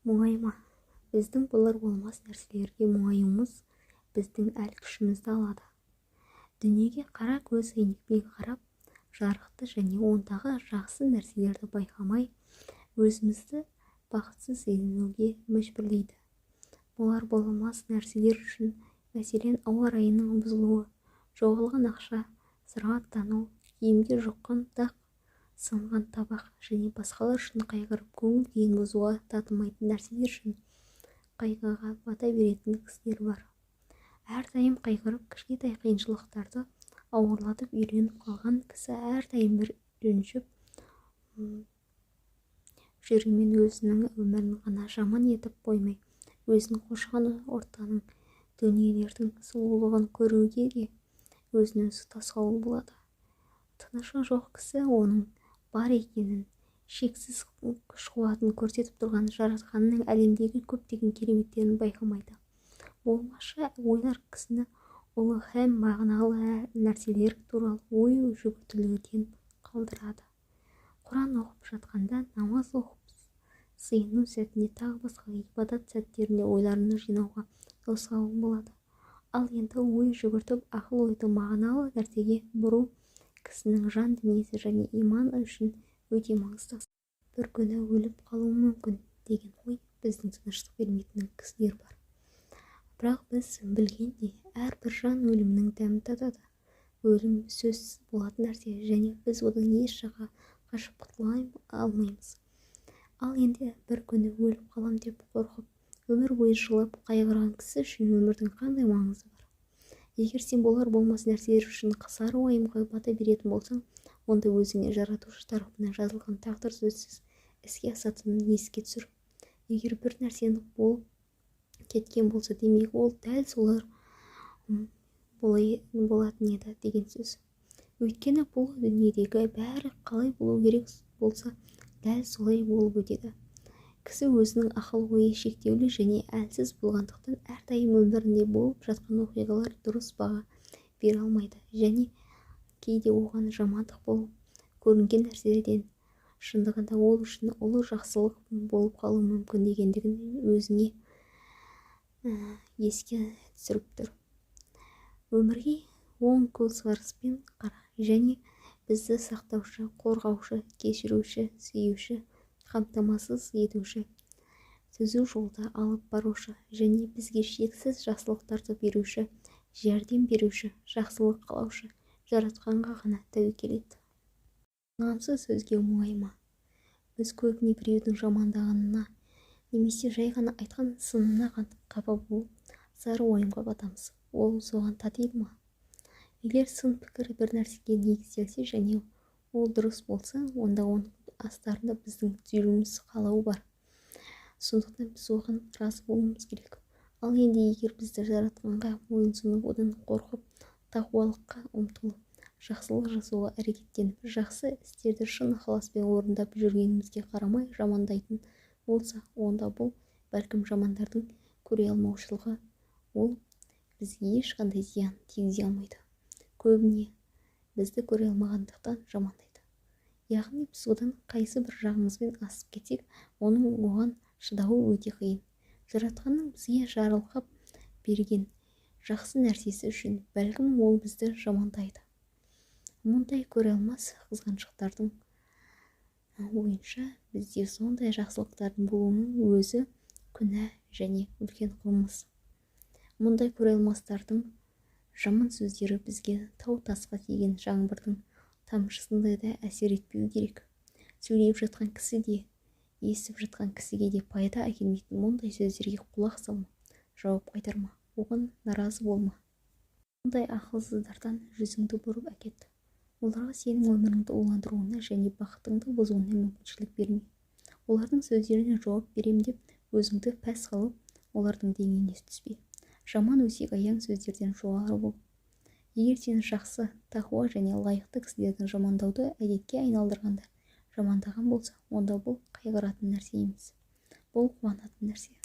Мұңайма. Біздің болар-болмас нәрселерге мұңаюымыз біздің әл-күшімізді алады. Дүниеге қара көз әйнекпен қарап, жарықты және ондағы жақсы нәрселерді байқамай, өзімізді бақытсыз сезінуге мәжбүрлейді. Болар-болмас нәрселер үшін, мәселен, ауа райының бұзылуы, жоғалған ақша, сырғаттану, киімге жұққан дақ, сынған табақ және басқалар үшін қайғырып, көңіл күйін бұзуға татымайтын нәрселер үшін қайғыға бата беретін кісілер бар. Әрдайым қайғырып, кішкентай қиыншылықтарды ауырлатып үйреніп қалған кісі әрдайым ренжіп жүрумен өзінің өмірін ғана жаман етіп қоймай, өзін қоршаған ортаның, дүниелердің сұлулығын көруге де өзін-өзі тосқауыл болады. Тынышы жоқ кісі оның бар екенін, шексіз күш-қуатын көрсетіп тұрған Жаратқанның әлемдегі көптеген кереметтерін байқамайды. Болмашы ойлар кісіні ұлы һәм мағыналы нәрселер туралы ой жүгіртуден қалдырады. Құран оқып жатқанда, намаз оқып, сыйыну сәтінде, тағы басқа ғибадат сәттерінде ойларыңды жинауға тосқауыл болады. Ал енді ой жүгіртіп, ақыл-ойды мағыналы нәрсеге бұру кісінің жан дүниесі және иманы үшін өте маңызды. Бір күні өліп қалуым мүмкін деген ой біздің тыныштық бермейтін кісілер бар. Бірақ біз білгендей, әрбір жан өлімнің дәмін татады. Өлім сөзсіз болатын нәрсе және біз одан еш жаққа қашып құтыла алмаймыз. Ал енді бір күні өліп қалам деп қорқып, өмір бойы жылап қайғырған кісі үшін өмірдің қандай маңызы бар? Егер сен болар-болмас нәрселер үшін сары уайымға бата беретін болсаң, онда өзіңе Жаратушы тарапынан жазылған тағдыр сөзсіз іске асатынын еске түсір. Егер бір нәрсені болып кеткен болса, демек ол дәл солар болатын еді деген сөз. Өйткені бұл дүниедегі бәрі қалай болу керек болса, дәл солай болып өтеді. Кісі өзінің ақыл-ойы шектеулі және әлсіз болғандықтан әрдайым өмірінде болып жатқан оқиғалар дұрыс баға бере алмайды және кейде оған жамандық болып көрінген нәрселерден шындығында ол үшін ұлы жақсылық болып қалуы мүмкін дегендігін өзіңе еске түсіріп тұр. Өмірге оң көзқараспен қара және бізді сақтаушы, қорғаушы, кешіруші, сүюші, қамтамасыз етуші, түзу жолда алып барушы және бізге шексіз жақсылықтарды беруші, жәрдем беруші, жақсылық қалаушы Жаратқанға ғана тәуекел ет. Ұнамсыз сөзге мұңайма. Біз көбіне біреудің жамандағанына немесе жай ғана айтқан сынына қапа болып, сары уайымға батамыз. Ол соған татиды ма? Егер сын пікір бір нәрсеге негізделсе және ол дұрыс болса, онда оның астарында біздің түзелуіміз қалауы бар. Сондықтан біз оған разы болуымыз керек. Ал енді егер бізді Жаратқанға мойынсұнып, одан қорқып, тақуалыққа ұмтылып, жақсылық жасауға әрекеттеніп, жақсы істерді шын ықыласпен орындап жүргенімізге қарамай жамандайтын болса, онда бұл бәлкім жамандардың көре алмаушылығы, ол бізге ешқандай зиян тигізе алмайды. Көбіне бізді көре алмағандықтан жамандайды. Яғни біз одан қайсы бір жағымызбен асып кетсек, оның оған шыдауы өте қиын. Жаратқанның бізге жарылқап берген жақсы нәрсесі үшін бәлкім ол бізді жамандайды. Мұндай көре алмас қызғаншақтардың ойынша бізде сондай жақсылықтардың болуының өзі күнә және үлкен қылмыс. Мұндай көре алмастардың жаман сөздері бізге тау-тасқа тиген жаңбырдың тамшысындай да әсер етпеу керек. Сөйлеп жатқан кісі де, естіп жатқан кісіге де пайда әкелмейтін мұндай сөздерге құлақ салма, жауап қайтарма, оған наразы болма. Мұндай ақылсыздардан жүзіңді бұрып әкет. Оларға сенің өміріңді уландыруына және бақытыңды бұзуына мүмкіншілік берме. Олардың сөздеріне жауап берем деп өзіңді пәс қылып, олардың деңгейіне түспе. Жаман өсек аяң сөздерден жоғары бол. Егер сен жақсы, тақуа және лайықты кісілердің жамандауды әдетке айналдырғанда жамандаған болса, онда бұл қайғыратын нәрсе емес. Бұл қуанатын нәрсе.